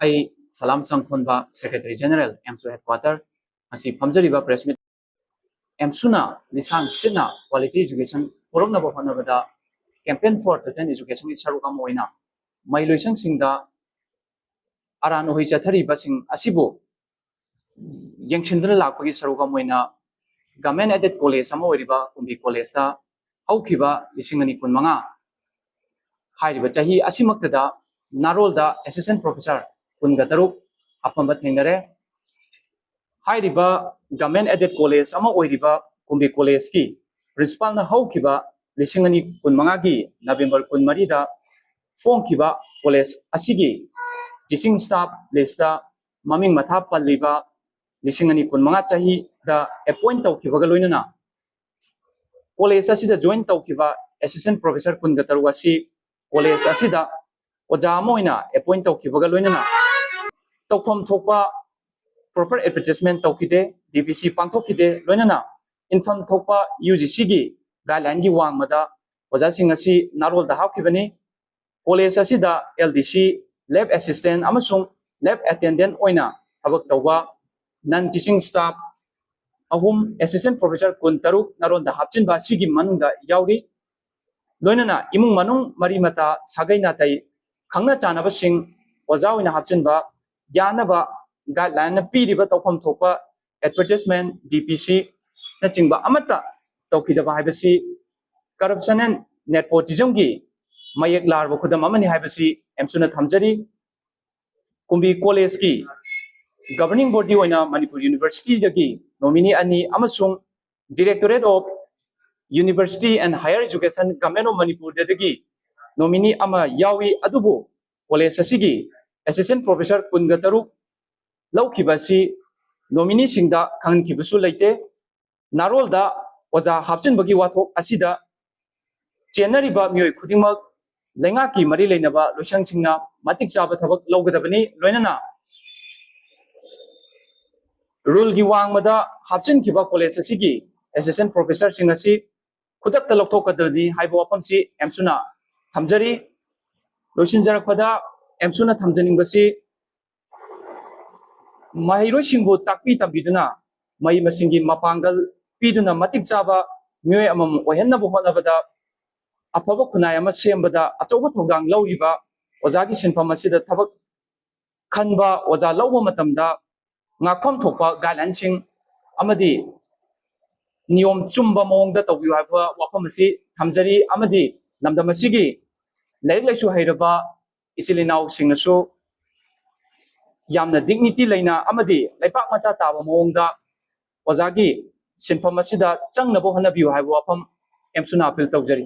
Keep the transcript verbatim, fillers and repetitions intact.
ꯑꯩ ꯁꯂꯥꯝ ꯁꯪꯈꯣꯟꯕ, Secretary General, ꯑꯦꯝꯁꯨ Headquarter꯫ ꯉꯁꯤ ꯐꯝꯖꯔꯤꯕ press meet, ꯑꯦꯝꯁꯨꯅ ꯂꯤꯁꯥꯡ ꯁꯤꯠꯅ quality education ꯄꯨꯔꯛꯅꯕ ꯍꯣꯠꯅꯕꯗ Campaign for Total Education ꯒꯤ ꯁꯔꯨꯛ ꯑꯃ ꯑꯣꯏꯅ ꯃꯍꯩ ꯂꯣꯏꯁꯪꯁꯤꯡꯗ ꯑꯔꯥꯟ ꯎꯍꯩ ꯆꯠꯊꯔꯤꯕꯁꯤꯡ ꯑꯁꯤꯕꯨ ꯌꯦꯡꯁꯤꯟꯗꯨꯅ ꯂꯥꯛꯄꯒꯤ ꯁꯔꯨꯛ ꯑꯃ ꯑꯣꯏꯅ Government Aided College ꯑꯃ ꯑꯣꯏꯔꯤꯕ ꯀꯨꯝꯕꯤ College ꯇ ꯍꯧꯈꯤꯕ ꯂꯤꯁꯤꯡ ꯑꯅꯤ ꯀꯨꯟꯃꯉꯥ ꯍꯥꯏꯔꯤꯕ ꯆꯍꯤ ꯑꯁꯤꯃꯛꯇꯗ ꯅꯥꯔꯣꯜꯗ Assistant Professor ꯀꯨꯟꯒ ꯇꯔꯨꯛ ꯍꯥꯞꯄꯝꯕ ꯊꯦꯡꯅꯔꯦ꯫ ꯍꯥꯏꯔꯤꯕ Government Aided College ꯑꯃ ꯑꯣꯏꯔꯤꯕ ꯀꯨꯝꯕꯤ College ꯀꯤ Principal ꯅ ꯍꯧꯈꯤꯕ ꯂꯤꯁꯤꯡ ꯑꯅꯤ ꯀꯨꯟꯃꯉꯥꯒꯤ November ꯀꯨꯟꯃꯔꯤꯗ ꯐꯣꯡꯈꯤꯕ college ꯑꯁꯤꯒꯤ teaching staff list ꯇ ꯃꯃꯤꯡ ꯃꯊꯥ ꯄꯜꯂꯤꯕ ꯂꯤꯁꯤꯡ ꯑꯅꯤ ꯀꯨꯟꯃꯉꯥ ꯆꯍꯤꯗ appoint ꯇꯧꯈꯤꯕꯒ ꯂꯣꯏꯅꯅ college ꯑꯁꯤꯗ join ꯇꯧꯈꯤꯕ Assistant Professor ꯀꯨꯟꯒ ꯇꯔꯨꯛ ꯑꯁꯤ college ꯑꯁꯤꯗ ꯑꯣꯖꯥ ꯑꯃ ꯑꯣꯏꯅ appoint ꯇꯧꯈꯤꯕꯒ ꯂꯣꯏꯅꯅ ꯇꯧꯐꯝ ꯊꯣꯛꯄ proper advertisement ꯇꯧꯈꯤꯗꯦ, D P C ꯄꯥꯡꯊꯣꯛꯈꯤꯗꯦ, ꯂꯣꯏꯅꯅ ꯏꯟꯐꯝ ꯊꯣꯛꯄ U G C ꯒꯤ guideline ꯒꯤ ꯋꯥꯡꯃꯗ ꯑꯣꯖꯥꯁꯤꯡ ꯑꯁꯤ ꯅꯥꯔꯣꯜꯗ ꯍꯥꯞꯈꯤꯕꯅꯤ꯫ College ꯑꯁꯤꯗ L D C, Lab Assistant ꯑꯃꯁꯨꯡ Lab Attendant ꯑꯣꯏꯅ ꯊꯕꯛ ꯇꯧꯕ non teaching staff ꯑꯍꯨꯝ, Assistant Professor ꯀꯨꯟ ꯇꯔꯨꯛ ꯅꯥꯔꯣꯜꯗ ꯍꯥꯞꯆꯤꯟꯕ ꯑꯁꯤꯒꯤ ꯃꯅꯨꯡꯗ ꯌꯥꯎꯔꯤ꯫ ꯂꯣꯏꯅꯅ ꯏꯃꯨꯡ ꯃꯅꯨꯡ, ꯃꯔꯤ ꯃꯇꯥ, ꯁꯥꯒꯩ ꯅꯥꯇꯩ, ꯈꯪꯅ ꯆꯥꯟꯅꯕꯁꯤꯡ ꯑꯣꯖꯥ ꯑꯣꯏꯅ ꯍꯥꯞꯆꯤꯟꯕ ꯌꯥꯅꯕ guideline ꯅ ꯄꯤꯔꯤꯕ ꯇꯧꯐꯝ ꯊꯣꯛꯄ advertisement, D P C ꯅꯆꯤꯡꯕ ꯑꯃꯠꯇ ꯇꯧꯈꯤꯗꯕ ꯍꯥꯏꯕꯁꯤ corruption and nepotism ꯒꯤ ꯃꯌꯦꯛ ꯂꯥꯔꯕ ꯈꯨꯗꯝ ꯑꯃꯅꯤ ꯍꯥꯏꯕꯁꯤ ꯑꯦꯝꯁꯨꯅ ꯊꯝꯖꯔꯤ꯫ ꯀꯨꯝꯕꯤ College ꯀꯤ governing body ꯑꯣꯏꯅ ꯃꯅꯤꯄꯨꯔ University ꯗꯒꯤ nominee ꯑꯅꯤ ꯑꯃꯁꯨꯡ Directorate of University and Higher Education, Government of Manipur ꯗꯒꯤ nominee ꯑꯃ ꯌꯥꯎꯏ꯫ ꯑꯗꯨꯕꯨ college ꯑꯁꯤꯒꯤ Assistant Professor ꯀꯨꯟꯒ ꯇꯔꯨꯛ ꯂꯧꯈꯤꯕ ꯑꯁꯤ nominee ꯁꯤꯡꯗ ꯈꯪꯍꯟꯈꯤꯕꯁꯨ ꯂꯩꯇꯦ꯫ ꯅꯥꯔꯣꯜꯗ ꯑꯣꯖꯥ ꯍꯥꯞꯆꯤꯟꯕꯒꯤ ꯋꯥꯊꯣꯛ ꯑꯁꯤꯗ ꯆꯦꯟꯅꯔꯤꯕ ꯃꯤꯑꯣꯏ ꯈꯨꯗꯤꯡꯃꯛ ꯂꯩꯉꯥꯛꯀꯤ ꯃꯔꯤ ꯂꯩꯅꯕ ꯂꯣꯏꯁꯪꯁꯤꯡꯅ ꯃꯇꯤꯛ ꯆꯥꯕ ꯊꯕꯛ ꯂꯧꯒꯗꯕꯅꯤ꯫ ꯂꯣꯏꯅꯅ rule ꯒꯤ ꯋꯥꯡꯃꯗ ꯍꯥꯞꯆꯤꯟꯈꯤꯕ college ꯑꯁꯤꯒꯤ Assistant Professor ꯁꯤꯡ ꯑꯁꯤ ꯈꯨꯗꯛꯇ ꯂꯧꯊꯣꯛꯀꯗꯕꯅꯤ ꯍꯥꯏꯕ ꯋꯥꯐꯝꯁꯤ ꯑꯦꯝꯁꯨꯅ ꯊꯝꯖꯔꯤ꯫ ꯂꯣꯏꯁꯤꯟꯖꯔꯛꯄꯗ ꯑꯦꯝꯁꯨꯅ ꯊꯝꯖꯅꯤꯡꯕꯁꯤ ꯃꯍꯩꯔꯣꯏꯁꯤꯡꯕꯨ ꯇꯥꯛꯄꯤ ꯇꯝꯕꯤꯗꯨꯅ ꯃꯍꯩ ꯃꯁꯤꯡꯒꯤ ꯃꯄꯥꯡꯒꯜ ꯄꯤꯗꯨꯅ ꯃꯇꯤꯛ ꯆꯥꯕ ꯃꯤꯑꯣꯏ ꯑꯃꯃꯝ ꯑꯣꯏꯍꯟꯅꯕ ꯍꯣꯠꯅꯕꯗ ꯑꯐꯕ ꯈꯨꯟꯅꯥꯏ ꯑꯃ ꯁꯦꯝꯕꯗ ꯑꯆꯧꯕ ꯊꯧꯗꯥꯡ ꯂꯧꯔꯤꯕ ꯑꯣꯖꯥꯒꯤ ꯁꯤꯟꯐꯝ ꯑꯁꯤꯗ ꯊꯕꯛ ꯈꯟꯕ ꯑꯣꯖꯥ ꯂꯧꯕ ꯃꯇꯝꯗ ꯉꯥꯛꯐꯝ ꯊꯣꯛꯄ ꯒꯥꯏꯗꯂꯥꯏꯟꯁꯤꯡ ꯑꯃꯗꯤ ꯅꯤꯌꯣꯝ ꯆꯨꯝꯕ ꯃꯑꯣꯡꯗ ꯇꯧꯕꯤꯌꯨ ꯍꯥꯏꯕ ꯋꯥꯐꯝ ꯑꯁꯤ ꯊꯝꯖꯔꯤ꯫ ꯑꯃꯗꯤ ꯂꯝꯗꯝ ꯑꯁꯤꯒꯤ ꯂꯥꯏꯔꯤꯛ ꯂꯥꯏꯁꯨ ꯍꯩꯔꯕ ꯏꯆꯤꯜ ꯏꯅꯥꯎꯁꯤꯡꯅꯁꯨ ꯌꯥꯝꯅ ꯗꯤꯒꯅꯤꯇꯤ ꯂꯩꯅ ꯑꯃꯗꯤ ꯂꯩꯄꯥꯛ ꯃꯆꯥ ꯇꯥꯕ ꯃꯑꯣꯡꯗ ꯑꯣꯖꯥꯒꯤ ꯁꯤꯟꯐꯝ ꯑꯁꯤꯗ ꯆꯪꯅꯕ ꯍꯣꯠꯅꯕꯤꯌꯨ ꯍꯥꯏꯕ ꯋꯥꯐꯝ ꯑꯦꯝꯁꯨꯅ ꯑꯄꯤꯜ ꯇꯧꯖꯔꯤ꯫